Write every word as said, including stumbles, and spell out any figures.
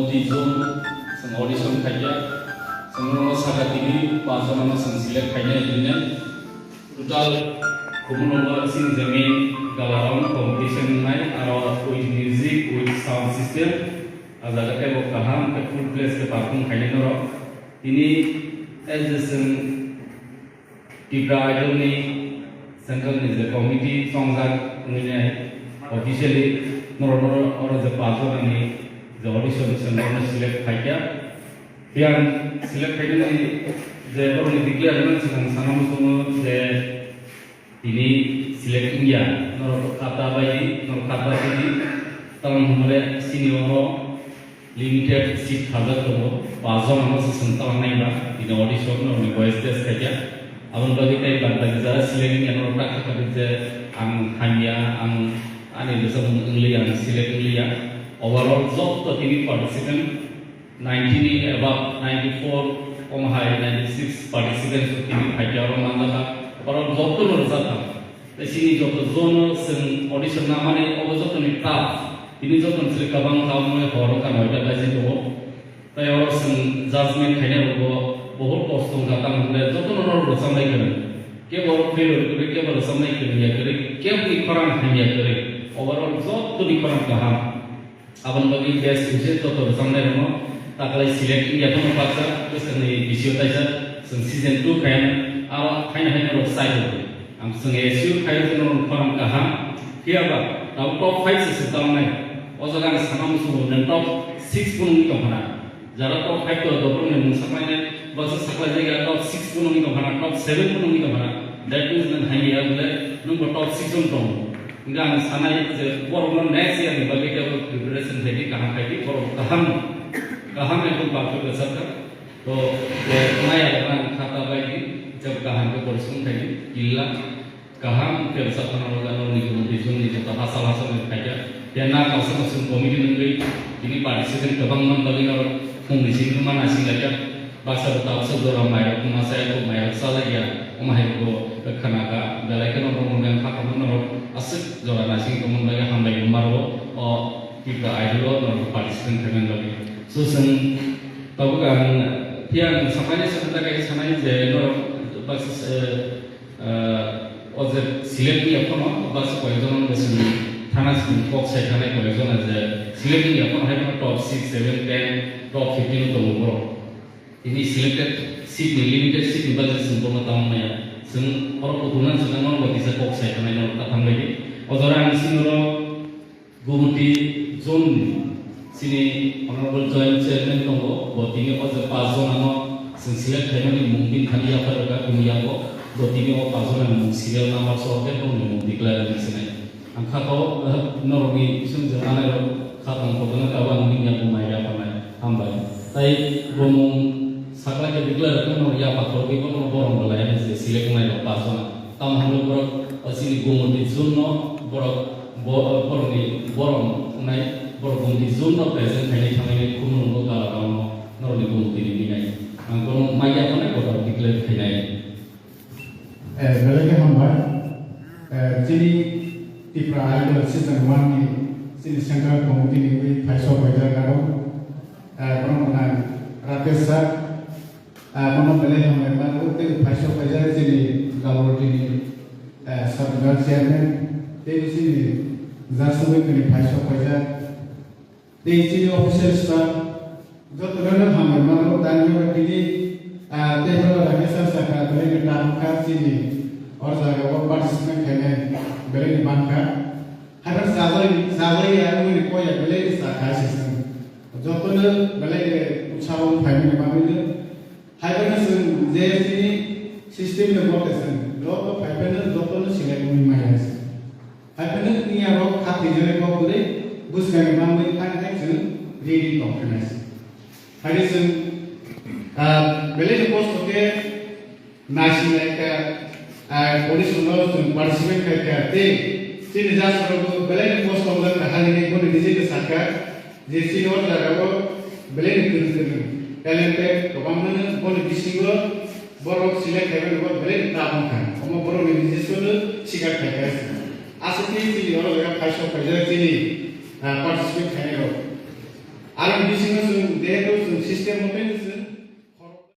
Di zone, chwng audition khaikha, chwng nono saka tini, pas jona no chwng select khainai hinwi. Total Khumulwngo chini je main gala round competition wngnai, aro with music, with sound system, a jaga teibo kaham khe full fledged khe perform khainai norok. Tini as a chwng Tipra Idol ni central ni je committee chongjak wngwi nai officially norok, norok oro je pas jona ni je audition chwng norok no select khaikha. Phiya select khainani je borokni declare wngmani swkang sana muchungo je tini select wngya, norok khata bai di, norok khata bai di, tamoni hwnle chini oro limited seat thajak tongo, pas jona no se chwng talangnai ba, tini audition norokni voice test khaikha. Aboni bagwi tei bad baki jara select wngya norok ta kha kha di je ang hamya, ang ani rwchapmung wngliya, ang select wngliya. Overall joto tini participant ninety ni above, ninety-four, omo hai ninety-six participants rok tini phaikhe oro manjak kha. Oro joto no rwchap kha. Tei chini joto jono chwng audition namani obo joto ni tough. Tini joto ni chwng kwbang kha, omo hor wngkha noita baji tongo. Tei oro chwng judgment khainai rokbo bohut kosto wngkha, tamo hwnle joto no rwchapnai kwrwi. Kebo fail kwrwi, kebo rwchapnai kwrwi ya kwrwi, kebo ni khorang hamya kwrwi. Overall joto ni khorang kaham. Aboni bagwi best wishes joto rwchapnai rokno taklai select wngya phano baksa bwskangni bisio taisa chwng season two khayan aro haino haino rok sai rwdi. Ang chwng A S U khayo chwngno khorang kaham phiya ba tabuk top five se se tamnai. O jaga ang sana muchungo nang top six bo nungwi tongkhana. Jara top five to dophorni mung saklainai baksa saklai jagya top six bo nungwi tongkhana, top seven bo nungwi tongkhana. That means nang hamya bole nungbo top six o tongo. Hingke ang sanai je borokno next year ni bagwi tei borok preparation khaidi, kaham khaidi, borok kaham, kaham ekdom perfect rwchapkha. To, je nai abo ang khata bai di, je kaham khe porishrom khaidi, killa, kaham khe rwchapna rwgano ni guru bijong ni joto hachal hachal ni khaikha. Tei na kaisa kaisa committee nungwi tini participant kwbang man bagwi norok phung ni simi mana singlaikha. Baksa bo tabuksa jora mairok masa eko mairok chalaiya, omo hai bo khna kha, belai kheno norok mwnwi ang kha tongma norok aswk jora naising tongmani bagwi hambai bo maro o Tipra Idol o norok participant khaimani bagwi. So chwng tabuk ang phiya ang sapaini sakha ta kaisa sanai je norok baksa, eh, Ah, o je select wngya phano baksa koyekjona no chwng thana chwng kok sai thanai koyekjona je select wngya phano hai phano top six, seven, ten, top fifteen o tongo borok. Tini selected seat ni, limited seat ni bagwi chwng bono tamo maya. Chwng oro kuthumnani swkang norok bai kisa kok sai thanai norok ta thang bai di. O jora ang chini oro Gumoti zone ni chini Honorable Joint Chairman tongo, bo tini o je pas jona no chwng select khaimani mung bini thani yaphar rwkha, bini yago bo tini o pas jona ni mung serial number so khe bongni mung declare wngwi sinai. Ang kha to, eh, norokni bising je manai rok kha tong kho, bini abo ang bini yago mai yapharnai. Hambai. Tai bo mung sakla khe declare wngkha, norok yapha khorokgwi bono borom bo lai je select wngnai rok pas jona. Tamo hwnwi borok o chini Gumoti zone no borok bo-, borokni borom wngnai, borok Gumoti zone no present khainai thangwi khumulwngo gala round no norokni Gumoti ni minai. Ang bono mai yapharnai, bo declare khainai. Eh, belai khe hambai. Eh, chini Tipra Idol season one ni chini central committee ni wi phaisok paijak aro, eh, bono mwnai Rakesh sir. Ah, bono belai hambai mano, tei phaisok paijak chini Gaboroti ni, ah, sub zonal chairman, tei chini Jasuboi ni phaisok paijak, tei chini official staff, jotono no hambai mano, tani o tini, ah, tei bono Rakesh sir sakha, belai ni kaham kha chini o jaga o participate khainai, belai ni mankha. Haiphano sajagwi, sajagwi ya, wngwi ni kok ya, belai ni sakha se chwng. Jotono belai ni utsaho phaimani bagwi no. Haiphano chwng je chini system ni mothe chwng joto phaiphano jotono select wngwi maya se. Haiphano wngya rok kha thwijagwi kok kwrwi bwskangni mangwi thang thang chwng ready tong khe nai se. Haino chwng, ah, belai ni kosto khe naising lai kha, ah, audition no chwng participate khai kha tei chini judge rok bo belai ni kosto wng kha, haino boni nije bwsa kha. Je chini o jaga o belai ni kwrwng kwrwng talented kwbangma no boni bisingo borok select khaimani bo belai ni tough wngkha. Omo borok ni nijiswk no sikar khaikha se. Aswk khe chini oro jaga phaisok phaijak chini, ah, participate khainai rok. Aroni bisingo